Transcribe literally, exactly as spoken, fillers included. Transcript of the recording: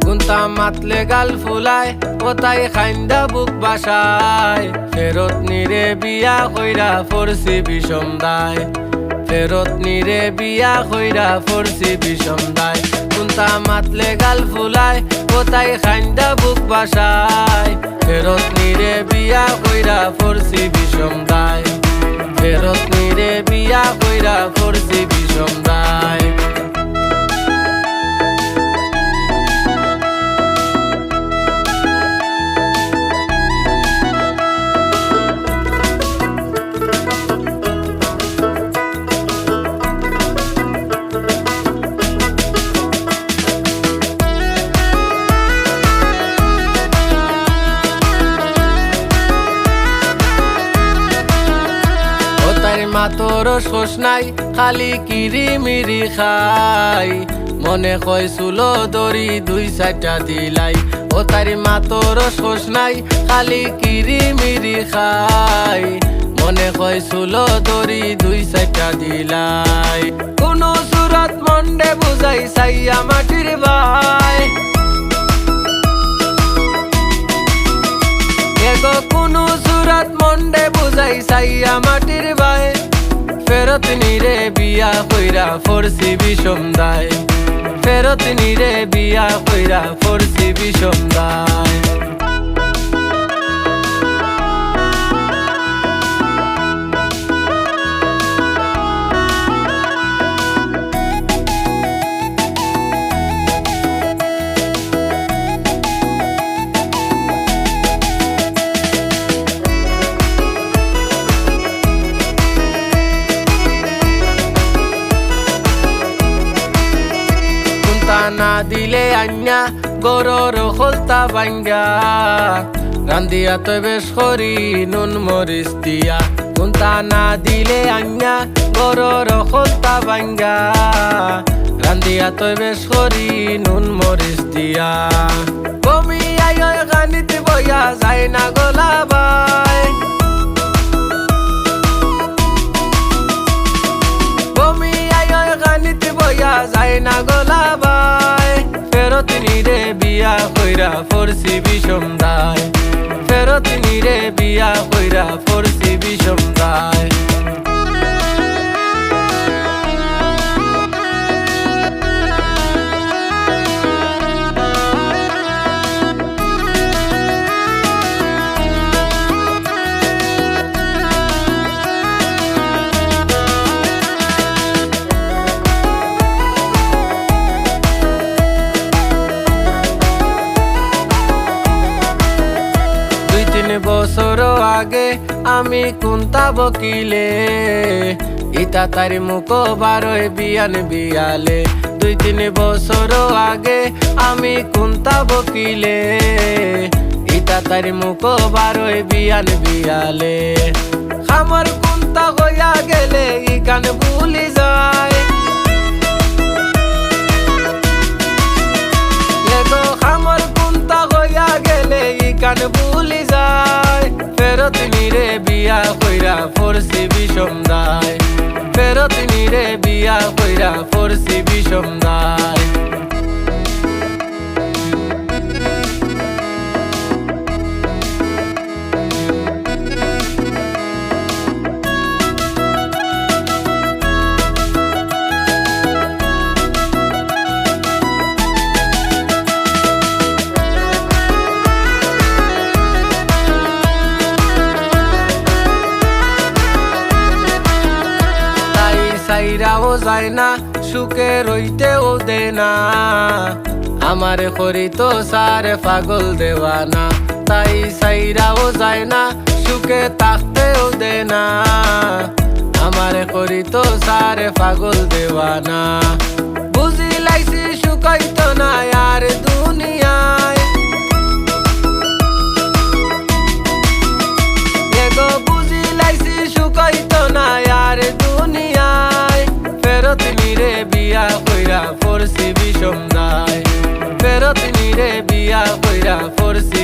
কুন্তা মাতলে গাল ফুলায়, ও তাই খাইন্দা বুক বাসায়। ফেরত নিরে বিয়া কইরা পড়ছি বিষম দায়। ফেরত নিরে বিয়া কইরা পড়ছি বিষম দায়। কুন্তা মাতলে গাল ফুলায়, ও তাই খাইন্দা বুক বাসায়। ফেরত নিরে বিয়া কইরা পড়ছি বিষম দায়। ফেরত নিরে বিয়া কইরা পড়ছি বিষম দায়। ও তাইর মাতর রস নাই, খালি কিরি মিরি খাই। মনে কয় চুলো দড়ি দুই চাইরটা দিলাই। ও তাইর মাতর রস নাই, খালি কিরি মিরি খাই। মনে কয় চুলো দড়ি দুই চাইরটা দিলাই। কুনু সুরত মনরে বুঝাই চাইয়া মাটির বায়। এগো কুনু সুরত মনরে বুঝাই চাইয়া মাটির বায়। ফেরত নিরে বিয়া কইরা পড়ছি বিষম দায়। ফেরত নিরে বিয়া কইরা পড়ছি বিষম দায়। কুন্তা না দিলে আইন্না ঘরর খলতা ভাঙ্গা, রান্দিয়া তয় বেশ করি নুন মরিচ দিয়া। কুন্তা না দিলে আইন্না ঘরর খলতা ভাঙ্গা, রান্দিয়া তয় বেশ করি নুন মরিচ দিয়া। বমি আয় খানিত বইয়া যায় না গো লাবায়। বমি আয় খানিত বইয়া যায় না গো লাবায়। ফেরত নিরে বিয়া কইরা পড়ছি বিষম দায়। ফেরত নিরে বিয়া কইরা পড়ছি বিষম দায়। দুই তিন বছর আগে আমি কুন্তা বকিলে, ইতা তাইর মুখ বারয় বিয়ান বিয়ালে। দুই তিন বছর আগে আমি কুন্তা বকিলে, ইতা তাইর মুখ বারয় বিয়ান বিয়ালে। খামর কুন্তা কইয়া গেলে ইখান ভুলি যায়। এগো খামর কুন্তা কইয়া গেলে ইখান ভুলি যায়। ফেরত নিরে বিয়া কইরা পড়ছি বিষম দায়। ফেরত নিরে বিয়া কইরা পড়ছি বিষম দায়। তাই চাইরাও যায় না, সুখে রইতেও দে না। আমারে করিতো সারে পাগল দেওয়ানা। তাই চাইরাও যায় না, সুখে থাকতেও দে না। আমারে করিতো সারে পাগল দেওয়ানা। বুঝিলাইছি সুখ অইতো না আর দুনিয়ায়। এগো বুঝিলাইছি সুখ অইতো না আর দুনিয়ায়। ফেরত নিরে বিয়া কইরা পড়ছি বিষম দায়। ফেরত নিরে বিয়া কইরা পড়ছি